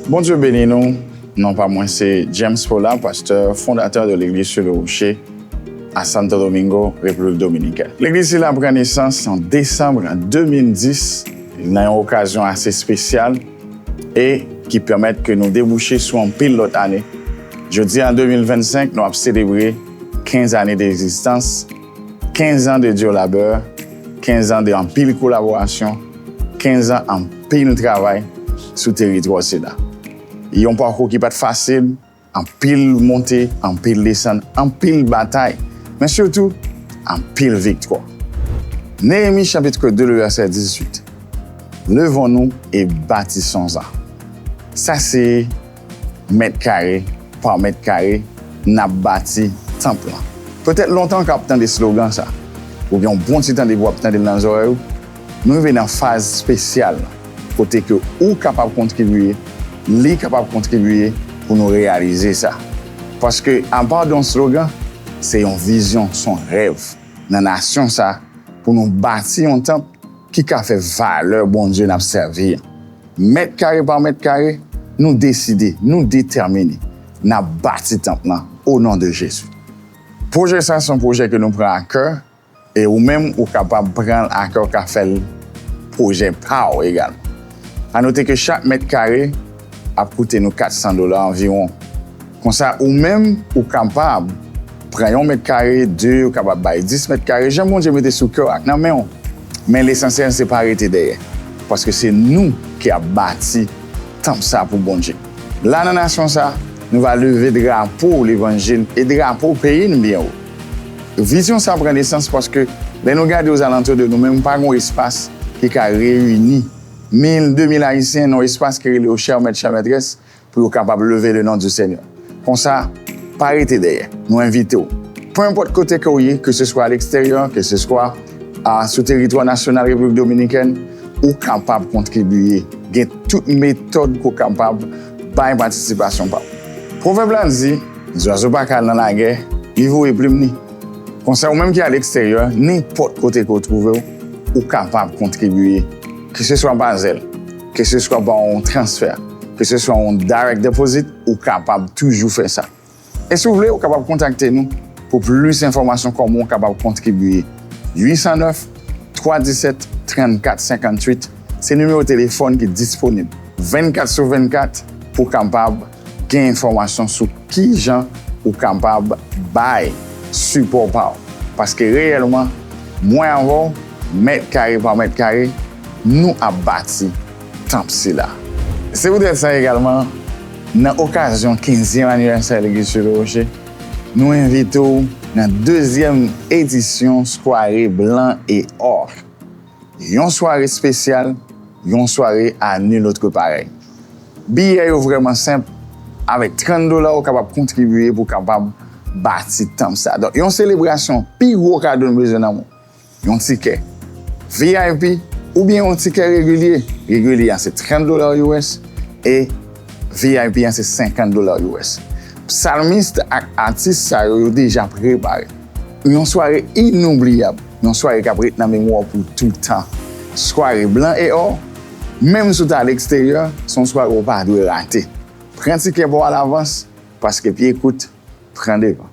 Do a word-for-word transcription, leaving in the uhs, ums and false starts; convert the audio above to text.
Bondye beni nou. Non pa mwen se James Paula, pastè fondatè de Legliz Sur le Rocher a Santo Domingo, Repiblik Dominikèn. Legliz sila pran nesans an desanm de mil dis nan yon okazyon ase espesyal e ki pèmèt ke nou debouche sou anpil lòt ane. Jodi a, de mil vennsenk, nou ap selebre kenz ane de egzistans, kenz an de dur labeur, kenz an de anpil kolaborasyon, kenz an anpil travay sou teritwa sila. Yon pakou ki pa t fasil, anpil monte, anpil desann, anpil batay, men sitou anpil viktwa. Neyemi chapit de, le vèsè dizuit. Levons-nous et bâtissons-en. Sa se mèt kare pa mèt kare n ap bati tanp lan. Petèt lontan w ka ap tande slogan sa, oubyen yon bon ti tande pou w ap tande l nan zòrèy ou. Nou rive nan faz espesyal kote ke ou kapab kontribye, li kapab kontribye pou nou reyalize sa. Paske apa de yon slogan, se yon vizyon, se yon rèv nan nasyon sa pou nou bati yon tanp ki ka fè valè Bondye n ap sèvi an. Mèt kare pa mèt kare, nou deside, nou detèmine, n ap bati tanp lan o non de Jezi. Pwojè sa se yon pwojè ke nou pran a kè, e ou menm ou kapab pran l a kè, ou ka fè l pwojè pa w egalman. A note ke chak mèt kare ap koute nou kat san dola anviwon. Konsa, ou menm, ou kapab pran yon mèt kare, de, ou kapab bay dis mèt kare, jan Bondye mete sou kè w ak nan men w. Men lesansyèl, se pa rete dèyè. Paske se nou ki ap bati tanp sa pou Bondye. La, nan nasyon sa, nou va leve drapo levanjil e drapo peyi n byen wo. Vizyon sa pran nesans paske lè nou gade ozalantou de nou menm, pa gen yon espas ki ka reyini mil, de mil Ayisyen nan yon espas ki rele yo chè mèt, chè mètrès, pou yo kapab leve le non di Senyè. Konsa, pa rete dèyè. Nou envite w. Peu importe kote ke w ye, ke se swa a leksteryè, ke se swa a, sou teritwa nasyonal Repiblik Dominikèn, ou kapab kontribye. Gen tout metòd ke w kapab bay patisipasyon pa w. Pwovèb la di, zwazo pa ka al nan lagè, li voye plim li. Konsa, ou menm ki a leksteryè, nenpòt kote ke w twouve w, ou kapab kontribye. Ke se swa pa Zelle, ke se swa pa yon transfè, ke se swa yon direct deposit, ou kapab toujou fè sa. E si w vle, ou kapab kontakte nou pou plis enfòmasyon kòman w kapab kontribye. Uit san nèf, twa disèt, trannkat senkantuit, se nimewo telefòn ki disponib vennkat sou vennkat pou w kapab gen enfòmasyon sou kijan ou kapab bay sipò pa w. Paske reyèlman, mwen avè w, mèt kare pa mèt kare, nou ap bati tanp sila. Se poutèt sa egalman, nan okazyon kenzyèm anivèsè Legliz Sur le Rocher, nou envite w nan dezyèm edisyon sware blan e ò. Yon sware espesyal, yon sware à nul autre pareil. Biyè yo vrèman senp. Avèk trant dola, ou kapab kontribye pou w kapab bati tanp sa. Donk, yon selebrasyon, pi gwo kado n bezwen nan mond. Yon tikè V I P oubyen yon tikè regilye. Regilye a se trant dola U S e V I P a se senkant dola U S. Psalmiste ak atis sa yo, yo deja prepare. Yon sware inoubliyab, yon sware k ap ret nan memwa w pou toutan. Sware blan e ò, menm si w ta leksteryè, se yon sware w pa dwe rate. Pran tikè pa w alavans, paske pye kout pran devan.